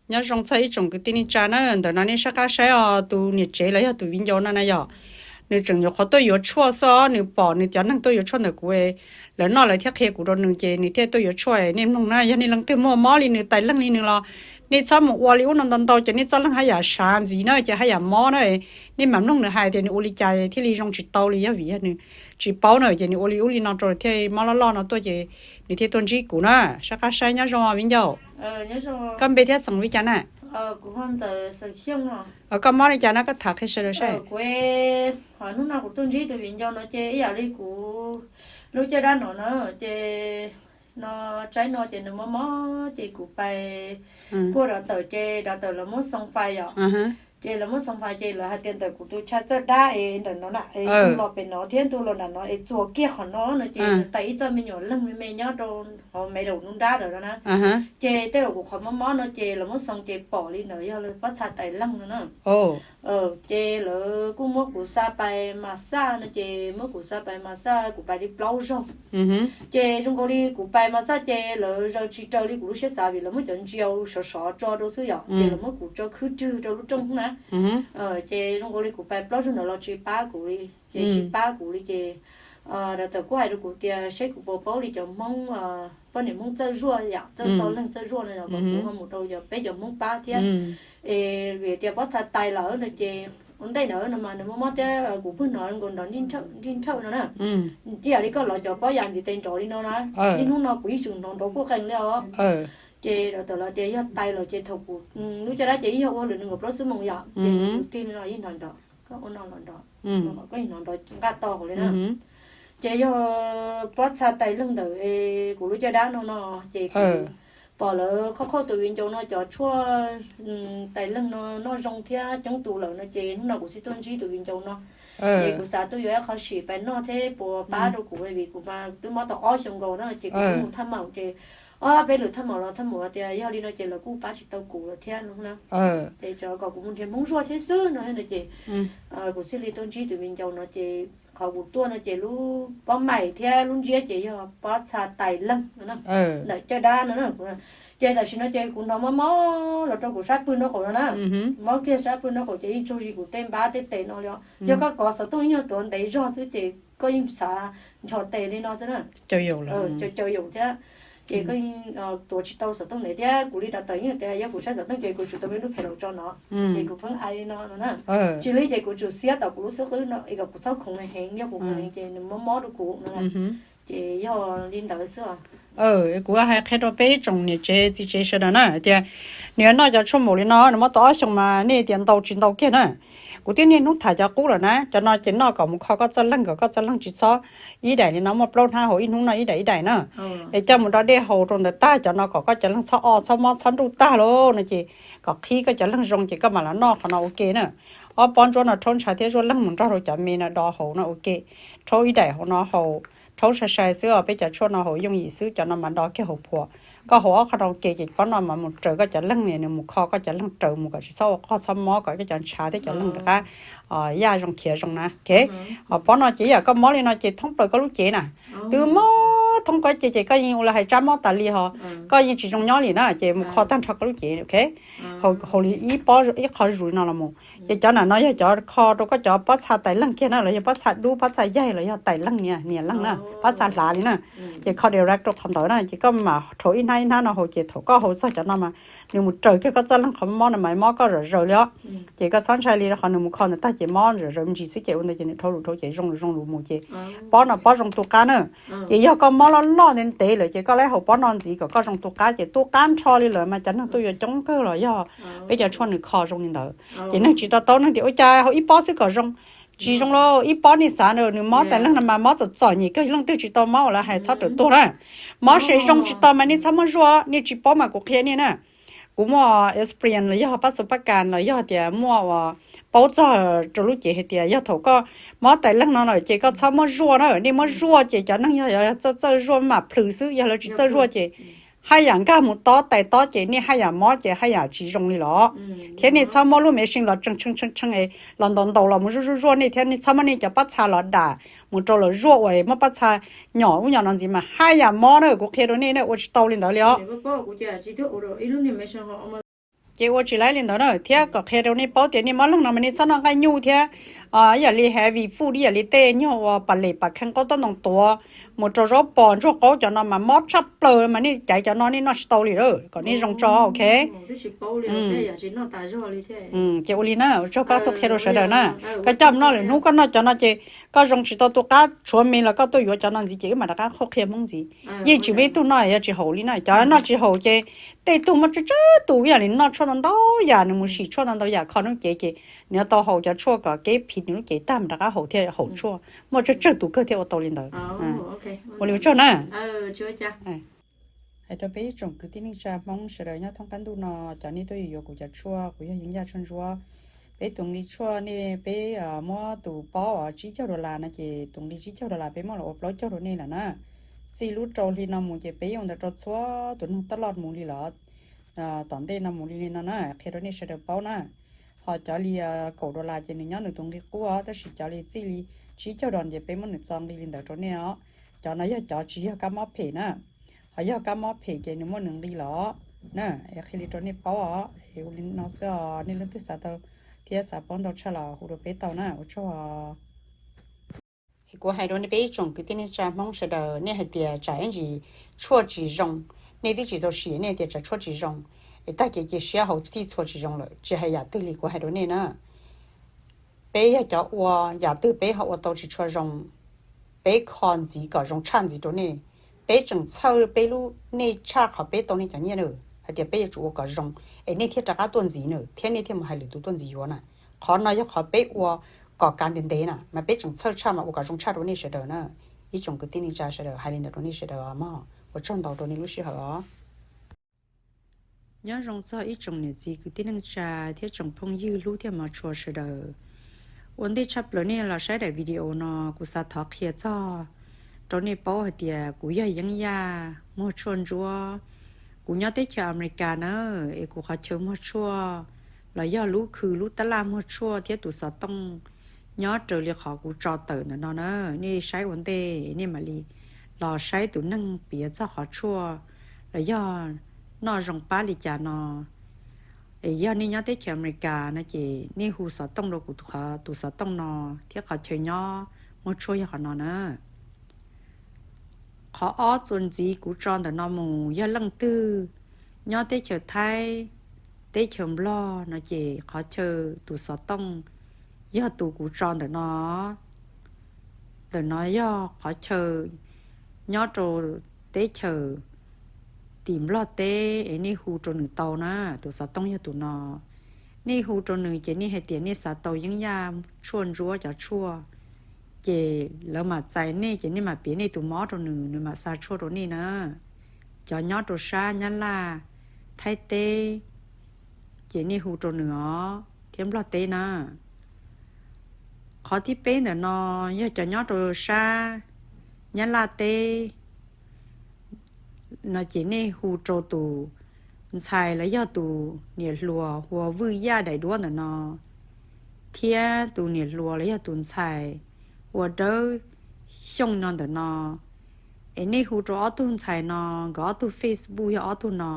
Nyob zoo txog ib tsoom kwv tij neej tsa na, ntawm no nej sab qab saib os, tus niam tsev los yog tus viv ncaus no na yom, nws tseem nyuam qhuav tuaj yuav tshuaj xwb os, nws pom nws cov neeg tuaj yuav tshuaj ntawm kuv, lawv noj lawv thiaj qhia kuv rau nws ces nws thiaj tuaj yuav tshuaj. Nej mloog na, yog nej leej twg muaj mob li nws, tais leeg li nws los nej txhob mus ua li ub no ntau ntau ces nej txoj leeg haj yam sav ntxiv na ces haj yam mob na. Nej mam mloog nws hais tias nws ua li cas thiaj li zoo tsis tau li, yog vim yog nws tsis paub na ces nws ua li ub li no rau thiaj mob loj loj no tuaj ces nws thiaj tuaj ntsib kuv na. Sab qab saib, nyob zoo viv ncaus. Koj npe thiab xeem li cas na? Koj mob li cas no koj tham qhia sawv daws saib. Hnub no kuv tuaj ntsib tus viv ncaus no ces ib yam li kuv lub caj dab no na, ces no tsaib no ces nws mob mob ces kuv pais kuaj dav tawm ces dav tawm lawv muab xoo fais yom. Ces lawv muab xoo fais ces lawv hais tias ntawm kuv tus chaw txawj dab es ntawm no na es ntuj los pem no thiab ntuj los nram no es txuas kiag qhov no no ces nws tais ib txoj me nyuam leeg me me nyob rau hauv me daum nruab nrab ntawd no na. Ces tej zaum kuv qhov mob mob no ces lawv muab xoo ces pom li ntawd yog lawv pob txha tais leeg no na. Ces lawv kuj muab kuv xa pais mas xaj no ces muab kuv xa pais mas xaj kuv pais li plaub zaug. Ces zoo nkaus li kuv pais mas xaj ces lawv zaws tsis raws li kuv lub siab xav vim lawv muab cov ntsiaus sov sov tso rau xwb yom, ces lawv muab kuv tso khwb rwg rau lub rooj na. Ces zoo nkaus li kuv pais plaub zaug ntawd los tsis pab kuv li, ces tsis pab kuv li ces dav tawm kuj hais rau kuv tias seb kuv puas paub li cov Hmoob, poj niam Hmoob txawj zuaj yom, txawj txo leeg txawj zuaj no yom, kom kuv ho mus rau cov peb cov Hmoob pab thiab. Es vim tias pob txha tais lawm no ces ua ntej ntawd no mas nws mob mob thiab kuv pheej hnov nkaus nrov nrij nrhawj no na. Ib yam li koj lov cov pob yas ntxiv tes nrov li no na, niaj hnub no kuv yeej tseem hnov nrov quaj qees li os. Ces dav tawm los tias yog tais lawm ces thaum kuv lub caj dab ces ib yog ua lwm nees nkaum plaub xuab moos yom, ces kuv tig li no yeej hnov nrov, koj ua no los nrov, koj yeej hnov nrov nqaj to hauv li na. Ces yog pob txha tais leeg ntawm kuv lub caj dab no no, ces kuv pom lawv qhov qhauj tus viv ncaus no cov tshuaj tais leeg no noj zoo thiab coob tus lawm no ces hnub no kuv thiaj tuaj ntsib tus viv ncaus no. Ces kuv xav tuaj yuav ib qho sim pais noj thiab puas pab rau kuv vim kuv mas twb mob tau ob xyoos nkaus na ces kuv twb mus thaj maum ces ob peb lwm thaj maum los thaj maum tias yog li no ces lawv kuj pab tsis tau kuv lawm thiab no na. Ces tsuas kom kuv mus nrhiav Hmoob zuaj thiab xwb no ces kuv thiaj li tuaj ntsib tus viv ncaus no ces qhov kuv tuaj no ces lub pob maim thiab lub ntsiab ces yog pob txha tais leeg no na, ntawm caj dab no na. Ces tam sim no ces kuv hnov mob mob los rau kuv sab pwg nraub qaum no na, mob kiag sab pwg nraub qaum ces yeej tsaug zis kuv tej npab tej tes no li os. Yog koj kov xov tooj ib nyuag tuav ntev zog xwb ces koj yeej xav ncho tes li no xwb na. Caw caw yaum thiab. Ces koj tuav tsis tau xov tooj ntev thiab kuv li dav tawm yeej tias yog kuv saib xov tooj ces kuv tsum tau peb lub phem laus tso no, ces kuv pheej ai li no no na. Tsis li ces kuv tsum xiab tom kuv lub xub qwb no es kom kuv txhob khoov heev, yog kuv khoov heev ces nws mob mob rau kuv no. Ces yog li ntawd xwb. Kuv hais qhia rau peb tsoom niam tsev txiv tsev sawv daws na tias nws noj cov tshuaj maum li no nws mob tau ob xyoos mas nej tias ntau tsis ntau kiag na. Kuv twb niaj hnub tham cov qub lawm na, cov no ces noj kom mus kho koj txoj leeg kom koj txoj leeg tsis txhob ib daim li no muaj plaub hnab hauv ib hnub noj ib daim ib daim na. Es coj mus do dej haus rau ntawd tag cov no kom koj cov leeg txhob o txhob mob txhob nruj tag lauj no ces kom qhib koj cov leeg zoo ces koj mam los noj qhov no ua ke na. Ob pob ntsuab no rhaub ntshav thiab zuaj leeg mus nrog rau cov me no do haus no ua ke. Rhaub ib daim hauv no haus, rhaub sai sai xwb os, peb cov tshuaj no haus yooj yim xwb, cov no mas do kiag hauv phuam. Koj haus ob qho no ua ke ces pob no mas mus raws koj cov leeg ni, nws mus kho koj cov leeg raws mus kom tsis txhob ua qhov txhob mob kom koj cov ntshav thiab cov leeg rov qab yaj zoo khiav zoo na. Pob no ces yam koj mob li no ces thoob plaws koj lub cev na, twb mob thoob koj cev ces koj yeej ua li hais tsab mob tas li ho, koj yeej tsis zoo nyob li na, ces mus kho tag nrho koj lub cev, ok. Haus li ib pob ib qho zus li no los mus. Ces cov nram no yog cov kho rau koj cov pob txha tais leeg kiag na, los yog pob txha dub pob txha yaig los yog tais leeg niam leeg na, pob txha hlav li na. Ces kho direct rau qhov ntawd na, ces koj mam rhaub ib hnab ib hnab no haus, ces thaum koj haus txog cov no mas nws mus raws kiag koj txoj leeg qhov mob no mas mob koj zom zaws li os. Ces koj txhob ntshai li, qhov nws mus kho ntawd tag ces mob zom zaws me ntsis xwb, ces ua ntawd ces nws rhaub lus rhaub ces zoo lus zoo lus mus ces pob no pob zoo tu qab na. Ces yog koj mob loj loj ntev ntev lawm ces koj laib haus pob no ntxiv kom koj zoo tu qab, ces tu qab nrho li lawm mas cov neeg tuaj yuav coob kawg los yog peb cov tshuaj nws kho zoo li ntawd. Ces neeg tsis to taub neeg tias ua cas haus ib pob xwb kom zoo, tsis zoo lauj. Ib pob nej xav nws mob tas leej no mas mob txom txom nyem kawg, leej twg tsis tau mob uas lawv hais txhob rawm tuag na. Mob se zoo tsis tau mas nej txhob muab zuaj, nej tsis paub mas kuv qhia nej na. Kuv muaj experience los yog pab xu pab kas los yog tias muaj paub txog rau lub cev hais tias yog thaum koj mob tais leej no lawm ces koj txhob muab zuaj na. Nej muab zuaj ces cov neeg yog txawj txawj zuaj mam plhws xwb, yog lawv tsis txawj zuaj ces haj yam nkag mus tob tais tob ces nej haj yam mob ces haj yam tsis zoo li los. Thiab nej txhob muab lub machine los tshee tshee tshee tshee es los ntaus ntaus los mus zuaj zuaj zuaj nej thiab nej txhob muab nej cov pob txha los dam mus rau lawv zuaj uas muab pob txha nyom ub nyom no ntxiv mas haj yam mob na. Kuv qhia rau nej na, ua tsis tau li ntawd li os. Ua Ces ua tsis laib li ntawd na, thiab kom qhia rau nej paub tias nej mob leeg no mas nej txhob noj nqaij nyuj thiab, ib yam li heavy food, ib yam li tej nyuag uas pas lem pas kheej qaub tob ntoo tuav, mus rau zaub pos ntsuag qaub cov no mas mob tshaj plaws mas nej caiv cov no nej noj tsis tau li lawm, kom nej zoo tso, ok. Ces ua li na, ua tsaug koj tuaj qhia rau sawv daws na. Koj coj mus noj lwm hnub koj noj cov no ces koj zoo tsis tau tu qab, tshuav me los koj tuaj yuav cov no ntxiv ces wb mam rov qab qhuab qhia Hmoob ntxiv. Yeej tsis muaj ib tug noj yog tsis haum li na, cov noj tsis haum ces tej tug muaj tsawg tsawg tus ib yam li noj tshuaj ntau ntau yam, nws mus sim tshuaj ntau ntau yam kho lub cev ces nws yuav tau haus cov tshuaj kom kev phiv nws lub cev tag mas rov qab haus thiaj haum tshuaj. Muaj tsawg tsawg tus kawg thiaj ua tau li ntawd. Ua li ua tsaug na. Hais rau peb ib tsoom kwv tij neej tsa Hmoob sawv daws nyob thoob qab ntuj no, cov nej tuaj yuav kuv cov tshuaj, kuv yog Yeeb Yaj tshuaj ntsuab. Peb tus nqi tshuaj nej, peb muab tus paub tsib caug dollar no ces tus nqi tsib caug dollar peb muab los ua plaub caug rau nej lawm na. Txij lub rau hli no mus ces peb yuav ua ntawd rau txhua tus neeg taj loj mus li lawm, tom ntej no mus li li no na, qhia rau nej sawv daws paub na. Ho cov li kaum dollar ces nws nyob nws tus nqi qub os, tab sis cov li txij li tsib caug dollar ces peb muab nws txo nqi li ntawd rau nej os. Cov no yog cov tsis yog kab mob phem na, ho yog kab mob phem ces nws muaj nws nqi los na. Es qhia li rau nej paub os, es ua li no xwb os, nej leej twg xav tau thiab xav paub ntau tshaj los hu rau peb tau na, ua tsaug os. Es kuv hais rau nej peb ib tsoom kwv tij neej tsa Hmoob sawv daws, nej hais tias tsam ib ntsis tshuaj tsis zoo, nej twb tsis tau sim nej tias tsam tshuaj tsis zoo, es tag ces cia siab hauv txhij txhua tsis zoo lawm, tsis hais yam twg li kuv hais rau nej na. Peb yog cov ua, yam twg peb ho ua tau tsis tshua zoo, peb kho ntxiv kom zoo tshaj ntxiv rau nej. Peb tseem txhawj peb lub, nej tshaj qhov peb tau nej cov nyiaj na, hais tias peb yuav tsum ua kom zoo, es nej thiaj rov qab tuaj ntxiv na, thiab nej thiaj mus hais lwm tus tuaj ntxiv yuav na. Qhov no yog qhov peb ua kom kav ntev ntev na, mas peb tseem txhawj tshaj mas ua kom zoo tshaj rau nej sawv daws na. Ib tsoom kwv tij neej tsa sawv daws, hais li ntawd rau nej sawv daws os mog, ua tsaug ntau rau nej lub sij hawm os. Nyob zoo txog ib tsoom niam txiv kwv tij neej tsa thiab tsoom phooj ywg hlub thiab hmov tshua sawv daws. Ua ntej tshaj plaws nej los saib daim video no, kuv xav thov qhia txog rau nej paub hais tias kuv yog Yeeb Yaj muag tshuaj ntsuab. Kuv nyob teb chaws Amelikas na, es kuv qhov chaw muag tshuaj los yog lub khw lub tab laj muag tshuaj thiab tus xov tooj nyob raws li qhov kuv tso tawm ntawm no na. Nej saib ua ntej nej mam li los saib tus neeg piav txog qhov tshuaj los yog noj zoo pab li cas no. Es yog nej nyob teb chaws Amelikas no ces nej hu xov tooj rau kuv tus xov tooj no, thiab qhov chaw nyob muag tshuaj yog qhov no na. Qhov ob txuas ntxiv kuv tso ntawm no mus, yog leej twg nyob teb chaws Thaib, teb chaws Nplog no ces qhov chaw tus xov tooj yog tus kuv tso ntawm no. Ntawm no yog qhov chaw nyob rau teb chaws tim Nplog teb es nej hu rau nws tau na, tus xov tooj yog tus no. Nej hu rau nws ces nej hais tias nej xav tau Yeeb Yaj tshuaj ntsuab cov tshuaj, ces lawv mam txais nej ces nej mam piav nej tus mob rau nws, nws mam xa tshuaj rau nej na. Cov nyob rau sab Nyab Laj, Thaib teb, ces nej hu rau nws os, thiab Nplog teb na. Qhov thib peb ntawm no yog cov nyob rau sab Nyab Laj teb no ces nej hu rau tus ntxhais los yog tus niam hluas hu ua Vwj Yaj daim duab ntawm no, thiab tus niam hluas los yog tus ntxhais hu ua Dawb Xyooj no ntawm no. Es nej hu rau ob tug ntxhais no, nkawd ob tug Facebook yog ob tug no,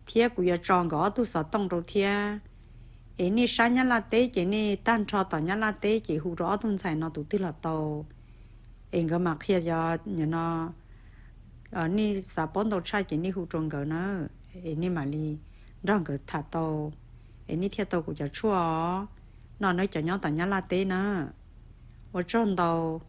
thiab kuv yuav tso nkawd ob tug xov tooj rau thiab. Es nej sab Nyab Laj teb ces nej tag nrho tom Nyab Laj teb ces hu rau ob tug ntxhais no tus twg los tau. Es nkawd mam qhia cov no, nej xav paub ntau tshaj ces nej hu rau nkawd na, es nej mam li nrog nkawd tham tau, es nej thiaj tau kuv cov tshuaj os. No nawb cov nyob tom Nyab Laj teb na. Ua tsaug ntau.